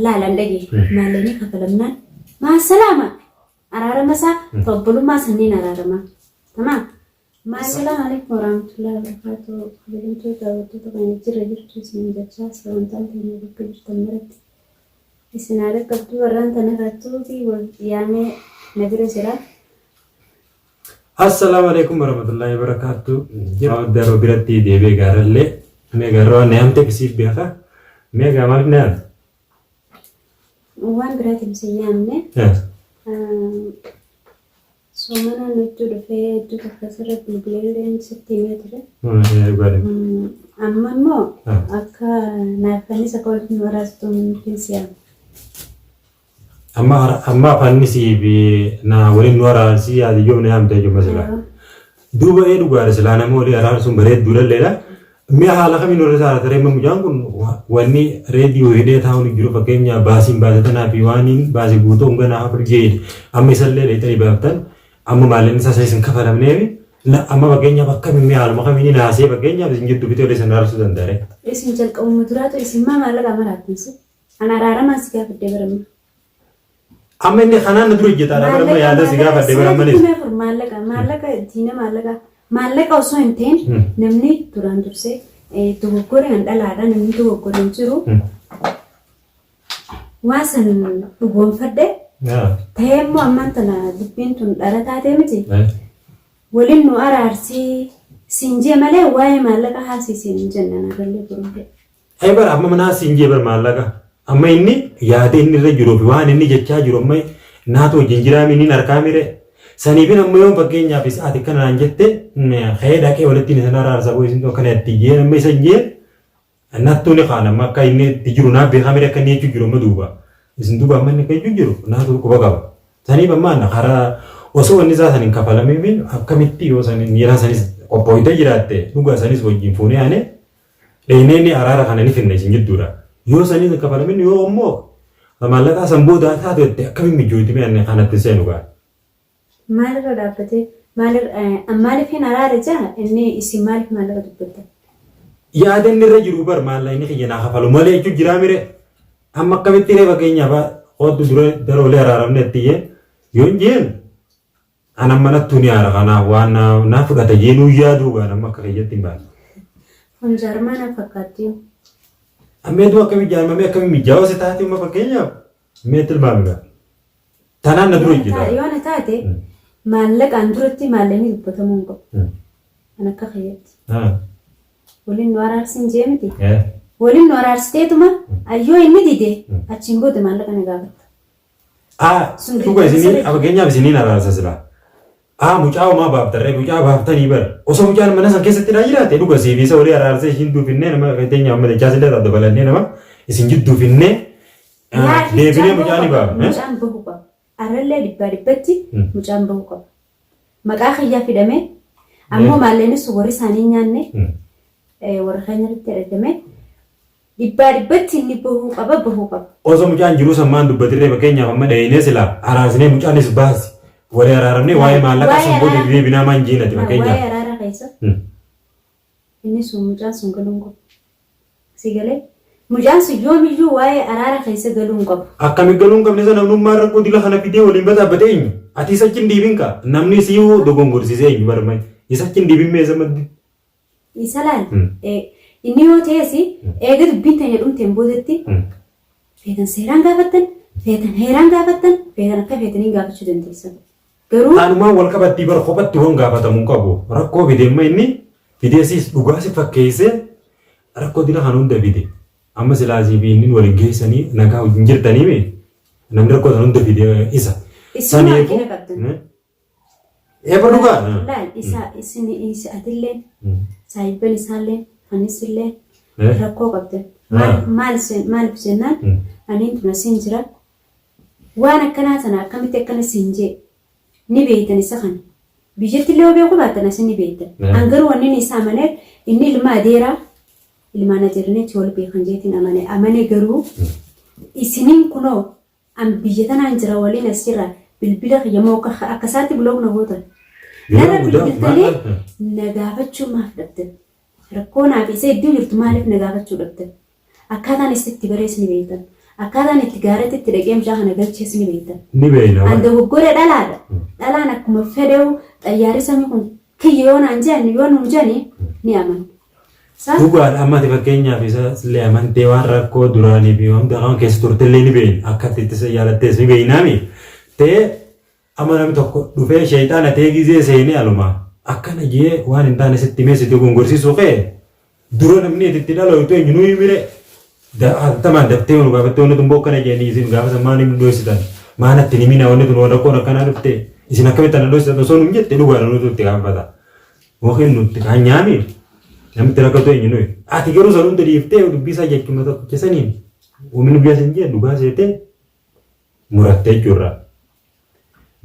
Laalaan dhagee maallaqni kafalamnaan maasalaama araarama isaa obbolummaa sanniin araarama. Tamaa. Assalaamu alaikum warahmatullahi wabarakatuh. Kabajamtoota daawwattoota keenya jirra jirtu isin jechaa sagantaan teenya bakka jirtan maratti isin haadha qabdu warraan tana irrattuu wal yaamee na bira jira. Assalaamu alaikum warahmatullahi wabarakatuh. Jira daroo biratti deebi'ee gaarallee mee gaarra waan na yaamteef siif beeka. Mee gaa maaliif na yaamte? Waan biraatiin isin yaamne soomana nutti dhufee hedduu takka sirra bilbileellee sitti himee ture. Amma immoo akka naaf akka walitti nu araarsitu nutti si yaamne. Amma amma afaannisii fi na waliin nu araarsii yaadiyyoo na yaamte jechuudha silaa. Duuba ee dhugaadha silaa nama walii araarsuun bareedduu lalleedha. Mi'a haala kamiin warra isaa taree amma mucaan kun wanni reediyoo hidhee taa'uun jiru fakkeenya baasiin baase tanaa fi waan hin baase guutuu hanga naa hafu jeedhe. Amma isallee dheexanii baaftan amma maallaqni isaa isa hin kafalamneefi amma fakkeenyaaf akkamiin mi'a haaluma kamiin naasee fakkeenyaaf isin jidduu bitee walii isin araarsuu danda'a. Isin jalqabuma duraatu isin maa maallaqa maraattan si? An araaramaa si gaafadhee baramma. Amma inni kanaan na dura hojjetaadha bara amma yaada si gaafadhe bara manis. Maallaqa maallaqa diina maallaqa maallaqa osoo hin ta'in namni duraan dursee dogoggore an dhalaadha namni dogoggore hin jiru. Waa san dhugoonfadhe ta'ee immoo ammaan tana dubbiin tun dhara taatee miti. Waliin nu araarsii siin jee malee waa'ee maallaqa haasii siin hin jenne anarrallee borullee. Ay bara amma manaa siin jee bar maallaqa. Amma inni yaada inni irra jiruu fi waan inni jechaa jiru amma naatu wajjin jiraa inni harkaa mire. Saniifin amma yoon fakkeenyaaf isa ati kana naan jette ka'ee dhaqee walitti inni sana araarsa boo isin kana itti jee amma isa jee nattuu ni kaan amma akka inni itti jiru naaf beekaa mire akka inni jechuu jiru amma duuba. Isin duuba amma inni akka jechuu jiru naatu quba qaba. Saniif amma ana karaa osoo wanni isaa san hin kafalamiin akkamitti yoo san yeroo sanis qophooytee jiraatte dhugaa sanis wajjin fuunee aanee Dheeynee ni araara kana ni finna isin jidduudha. Yoo saniin hin kafalamin yoo ammoo maallaqaa san booda taatu jette akkamiin mijjooyti mee anni kanatti hin seenu gaa. Maalirra dhaabbatee maalirra maaliif hin araara jaa inni isin maaliif maallaqa dubbattan? Yaada inni irra jiru bar maallaqni kiyya naa kafalu malee jechuun jiraa mire. Amma akkamitti ree fakkeenyaaf hoddu dura daroolee araaramne itti jeen yoo hin jeen An amma nattuu ni aara kanaaf waan naa fudhata jeenuu yaaduu gaan amma akka kiyyatti hin baane. Kun jaarmaa na fakkaatti. Amma hedduu akkamii jaarmamee akkamii mijaa'oo si taate amma fakkeenyaaf mee tilmaami gaa. Tanaan na dura hojjeta. Yoo na taate maallaqaan duratti maallaqni dubbatamuu hin qabu. An akka kiyyatti. Waliin nu araarsin jee miti. Waliin nu araarsiteetuma ayyoo inni dide achiin booda maallaqa na gaafatta. A Sun dhuga dirqama isinii sirriitti. fakkeenyaaf isiniin araarsa silaa. A mucaa homaa baaftarree mucaa baaftanii bara. Osoo mucaan mana san keessatti dhaa jiraate dhuga siif isa walii araarsee ishiin duufinnee nama fakkeenyaaf amma dachaa sillee irraa dabalannee nama isin jidduufinnee Laakiin deebinee mucaan mucaa ni bahuu qaba. baafna. Mucaan bahuu qaba. Arrallee dhibbaa dhibbatti Mm. mucaan bahuu qaba. Maqaa kiyyaa fidhamee ammoo maalleenis warri isaanii hin nyaanne warra keenya irratti argame Dhibbaa dhibbatti inni bahuu qaba bahuu qaba. Osoo mucaan jiruu san maan dubbatirree fakkeenyaaf amma dhayinee silaa araarsinee mucaanis baasi walii araaramnee waa'ee maallaqaa Waa'ee san booda araaraa- deebinaa maan jiinati Waa'ee fakkeenyaaf. araaraa keessa inni sun mucaan sun galuu hin qabu. Si galee mucaan sun yoomiyyuu waa'ee araara keessa galuu hin qabu. Akkami galuu hin qabne sana namnummaan rakkoo dila kana fidee waliin baxaabbate eenyu? Ati isa achi hin dhiibin kaa namni si dogongorsiise eenyu barmai isa achi hin dhiibin mee isa maddi. Isa laal inni yoo ta'es eega dubbiin teenya dhumteen boodatti feetan seeraan gaafattan feetan heeraan gaafattan feetan akka feetaniin gaafachuu dandeessan. Garuu Taanumaan wal qabattii bar kophatti wan gaafatamu hin qabu. Rakkoo fide amma inni fidee siis dhugaa si fakkeessee rakkoo dila kan hunda fide. Amma silaa sii fi inni waliin geessanii nagaa wajjin jirtanii mi namni rakkoo san hunda fide isa. Isinuma hanqina qabdan. Eebba dhugaa. Laal isa isin isa atilleen saayibban isaalleen anisilleen rakkoo qabdan. Maal maaliif jennaan aniin tun asiin jira. Waan akkanaa tana akkamitti akkana siin jee ni beektan isa kana. Biyyatti illee yoo beekuu baattan asin ni beektan. An garuu wanni inni isa amaneef inni ilma adeeraa ilmaan adeerneetti wal beekan jeetiin amane amane garuu isiniin kunoo An biyya tanaan jira waliin as jira bilbila kiyya moo akka akka isaatti block na gootan. Narra bilbiltanii na gaafachuu maaf dhabdan? Rakkoo naa fi isa hedduu jirtu maaliif na gaafachuu dhabdan? Akkaataan isin itti barees ni beektan. Akkaataan itti gaaratti itti dhaqee mucaa kana galchees ni beektan. Ni beekna. An dogoggora dhalaadha. Dhalaan akkuma fedhewu xayyaarri samii kun kiyya yoo naan jedhan yoo nuun jedhani ni amanu. Sa? Dhugaadha amma ati fakkeenyaaf isa illee amantee waan rakkoo duraanii fi waan kan keessa turte illee ni beekna. Akka itti ittisa jaalattees ni beeknaami. Ta'ee amma namni tokko dhufee sheexaana ta'ee gizee seenee aluma akkana jee waan hin taane sitti himee si dogongorsiisuu kee dura namni ati itti dhalooytu eenyu nu himire hatattamaan daftee nu gaafattee wanni tun bokkana jedhanii isin gaafa san maaliif nu dhoositan maan atti hin himinaa wanni tun waan rakkoon akkanaa dhufte isin akkamitti ana dhoositan osoo nun jette dhugaadha nutu itti gaafata yookiin nutti kan nyaami namitti rakkatu eenyu nuyi ati garuu san hunda dhiiftee dubbii isaa jechuma tokkicha saniin uummanni guyyaa san jee dhugaa seetee muratte jechuurraa.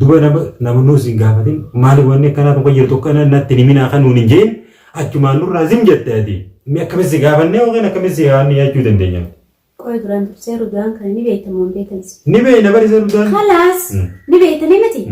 Duba nama nama nuus hin gaafatin maali wanni akkanaa tokko jirtu akkana natti hin himinaa kan nuun hin jeen achumaan nurraa zim jette ati. Mee akkamitti si gaafannee yookiin akkamitti si gaafannee jechuu dandeenya. Qoy duraan dursee rudaan kana ni beekta moo hin beektan isin? Ni beekna bari isa rudaan. Kalaas ni beektanii miti?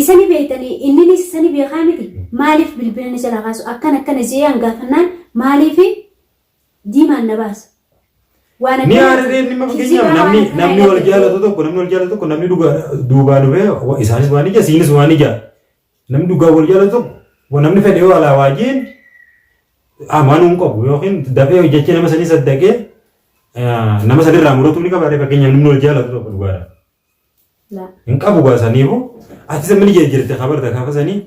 Isa ni beektanii inninis isa ni beekaa miti? Maaliif bilbila ni jalaa kaasu akkana akkana jee an gaafannaan maaliif Diimaan na baasa. Waan Ni akkanaa aararee inni fakkeenyaaf kijibaa waan namni akkanaa namni wal irratti jaalatu tokko namni wal jaalatu tokko namni dhugaa duubaa dhufee isaanis waan ija siinis waan ija namni dhugaa wal jaalatu tokko namni fedhe yoo alaa waajjiin amanuu hin qabu yookiin dafee hojjechee nama sanii saddaqee nama sanirraa muratuu ni qaba fakkeenyaaf namni wal jaalatu tokko dhugaadha. Laa. Hin qabu gaa saniifu ati isa mini jirte kabarta gaafa sanii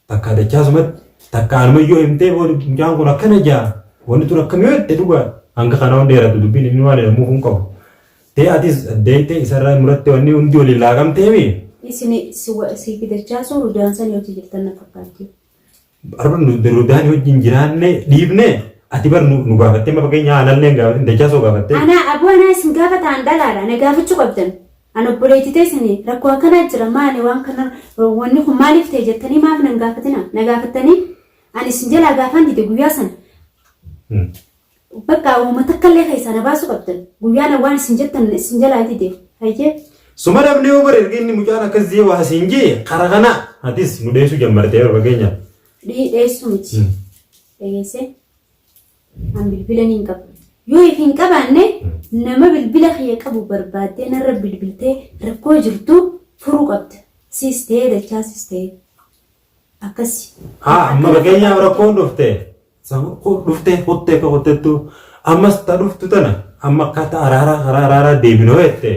takka dachaasumatti takka anumayyoo himtee booda mucaan kun akkana jaa wanni tun akkam yoo jette dhugaa hanga kana waan dheeratu dubbiin inni waan jedhamuuf hin qabu. Tee atis deeytee isarraa muratte wanni hundi waliin laaqamteemi. Isin si fi dachaasuu rudaan sanii hojii jirtan na fakkaatti. Arba nu rudaani wajjin jiraanne dhiifne ati bar nu gaafattee amma fakkeenyaa anallee hin gaafatin dachaasoo gaafattee. Anaa aboo anaa isin gaafata an dhalaadha na gaafachuu qabdan. An obboleetti teessani rakkoo akkanaa jira maali waan kana wanni kun maaliif ta'e jettanii maaf nan gaafatina na gaafattanii ani isin jalaa gaafaan dide guyyaa sana Bakka uuma takka illee keessaa na baasuu qabdan. Guyyaa na waan isin jettan isin jalaa dide. Hayyee. Suma dhabnee yoo bare erga inni mucaan akkas jee waa siin jee kara kana atis nu dheessuu jammartee bara fakkeenyaaf. Dhii dheessuu miti. Dhageessee. An bilbila ni hin qabu. Yoo if hin qabaanne nama bilbila kiyya qabu barbaaddee narra bilbiltee rakkoo jirtu furuu qabda. Siis ta'ee dachaa siis ta'ee. Akkasi. Haa amma fakkeenyaaf rakkoon dhufte Dhuftee kuttee akka kuttettu ammas ta dhuftu tana amma akkaataa araaraa karaa araaraa deebinoo jette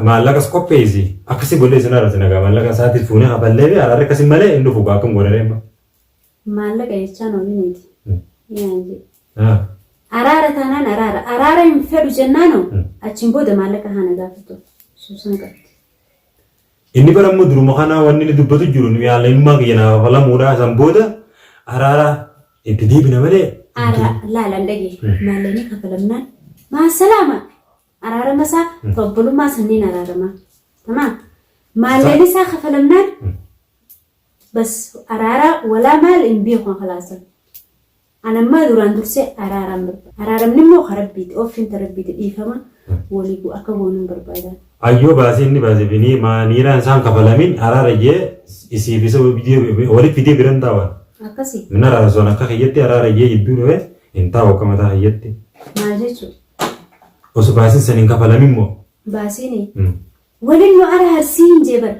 maallaqas qopheessi akkasi godhee isin arrabse nagaa maallaqa isaatis fuunee kafallee fi araarri akkasi malee hin dhufu akkam godhanii amma. Maallaqa jechaan olii miti. Yaan jedhe. Araara taanaan araara. Araara hin fedhu jennaanoo achiin booda maallaqa haa na gaafatu. Suusan qabdi. Inni bara immoo duruma kanaa wanni inni dubbatu jiru nu yaalinummaa kiyya naa kafalamuudha san booda araara itti deebina malee. Ara laalan dhage maallaqni kafalamnaan maa salaama araarama isaa obbolummaa sanniin araarama. Tamaa maallaqni isaa kafalamnaan bas araara walaa maal hin beeku kalaasan. An ammaa duraan dursee araaraan barbaada. Araaramni immoo ka Rabbiiti. Ooffiin ta Rabbiiti. Dhiifama walii gu akka goonuun barbaada. Ayyoo baasii inni baase fi niiraan isaan kafalamin araara jee isiif isa walitti fidee biran taa'an. Akkasi. Min araara son akka kiyyatti araara jee jidduu dhufe hin taa'u akka mataa kiyyatti. Maal jechuudha? Osoo baasiin san hin kafalamin moo? Baasiini. Waliin nu araarsii hin jee bar.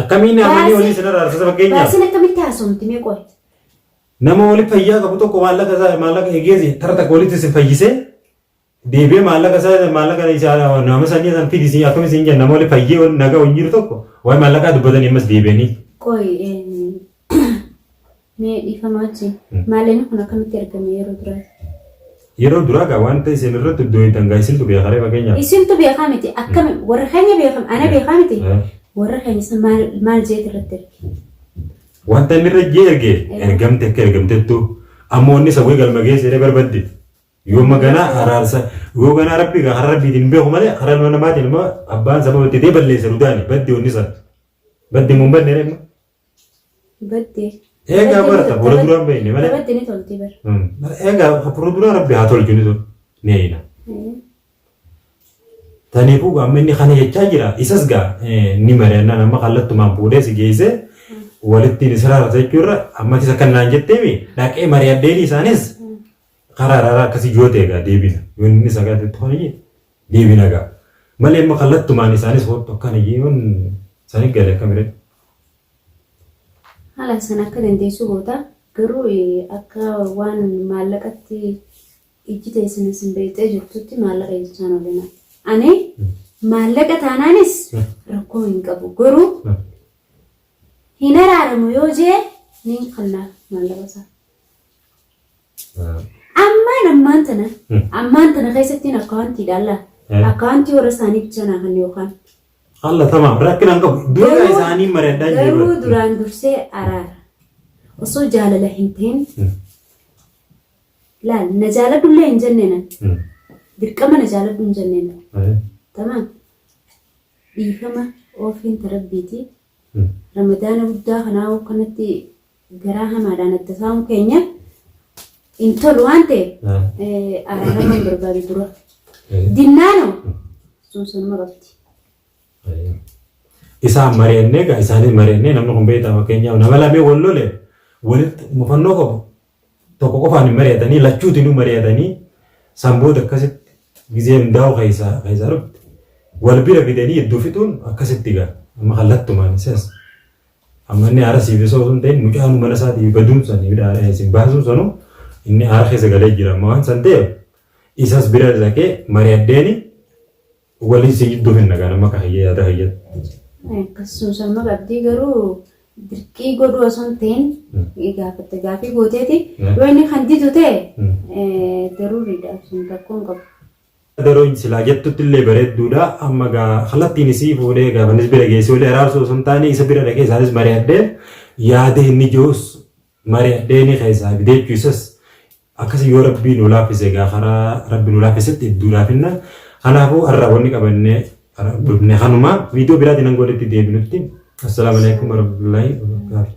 Akkamiin amanii walii isin araarsisa fakkeenyaaf. Baasiin akkamitti haasomti mee qoy. Nama wali fayyaa qabu tokko maallaqa isaa maallaqa egeesi tara takka walitti isin fayyisee deebi'ee maallaqa isaa maallaqa isaa nama sanii san fidi isin akkamitti isin jenna nama wali fayyee wali nagaa waliin jiru tokko waa'ee maallaqaa dubbatanii ammas deebi'anii. Qoy mee dhiifama wajjin maallaqni kun akkamitti argame yeroo duraa? Yeroo duraa gaa wanta isin irratti iddoo gaa isintu beekaree fakkeenyaaf. Isintu beekaa miti akkami warra keenya beekam ana beekaa miti warra keenya san maal maal jeet irratti erge. Wanta inni irra jee erge ergamte akka ergamtettu ammoo inni isa wayii galma geesse jedhee barbadde. Yoo maganaa araarsa yoo ganaa rabbii gaa karaa rabbiitiin hin beeku malee karaa ilma namaatiin immoo abbaan sababa itti ta'e balleessa rudaani badde wanni san. Badde immoo hin badne immoo. Badde. Eegaa barata fuula duraan beekne malee. Badde ni tolti bara. Eegaa fuula duraa rabbi haa tolchu ni tol ni eeyina. Taniifuu amma inni kana jechaa jira isas gaa ni mari'annaan amma kallattumaan fuudhee si geessee walitti ni siraarsa jechuurra ammas isa kan naan jetteemi dhaqee mari'adheeni isaanis. Karaa araaraa akkasii yoo ta'e egaa deebina. Yoo inni sagaatti kana jee deebina egaa. Malee amma kallattumaan isaanis hoottu akkana jee yoon isaanii gale akkamiree. Haala sana akka dandeessu goota. Garuu akka waan maallaqatti ijji teessan isin beektee jirtutti maallaqa jechaan oolina. Ani maallaqa taanaanis rakkoo hin qabu. Garuu hin araaramu yoo jee niin kannaaf maallaqa isaa. Ammaan ammaan tana ammaan tana keessattiin akkaawwantiidhaan laa akkaawwantii warra isaanii bichaa naa kan yookaan. Alla tamaam rakkina hin qabu. Dura isaanii mari'adhaan jiru. Garuu duraan dursee araara. Osoo jaalala hin ta'in laal na jaaladhullee hin jenne nan. Dirqama na jaaladhu hin jenne nan. Tamaam. Dhiifama oofiin tarabbiiti. Ramadaana guddaa kanaa kanatti garaa hamaadhaan adda taa'uun keenya hin tolu waan ta'eef araarama hin barbaadu dura. Dinnaanoo sun sanuma qabdi. Isaan mari'annee egaa isaanis mari'annee namni kun beektaa fakkeenyaaf nama lamee wal lole walitti mufannoo qabu tokko qofaan hin mari'atanii lachuutinuu mari'atanii san booda akkasitti gizee hundaa'u keessaa keessaa dhufte wal bira fidanii hedduu fixuun akkasitti egaa amma kallattumaan isas Amma inni aara siif osoo hin ta'in mucaanu mana isaatii baduun san isin baasuun sanu inni aara keessa galee jira. Amma waan san ta'eef isas bira dhaqee mari'adheeni waliin si jidduu finna gaa nama akka kiyya yaada kiyyatti. Akkasuma sanuma qabdii garuu dirqii godhuu osoo hin ta'in gaafatte gaafii gooteeti yoo inni kan didu ta'e daruuriidha sun rakkoo hin qabu. Daroon silaa jettutti illee bareedduudha. Amma gaa kallattiin isii fuudhee gaafanis bira geessee olii araarsuu osoo hin taane isa bira dhaqee isaanis mari'adhee yaada inni jirus mari'adhee ni keessaa fidee jechuu isas akkasii yoo rabbii nu laaffise gaa karaa rabbi nu laaffisetti hedduu laafinna. Kanaafuu har'a wanni qabannee dhufne kanuma viidiyoo biraatiin hanga walitti deebinutti. Assalaamu alaikum warahmatullahi wabarakatuh.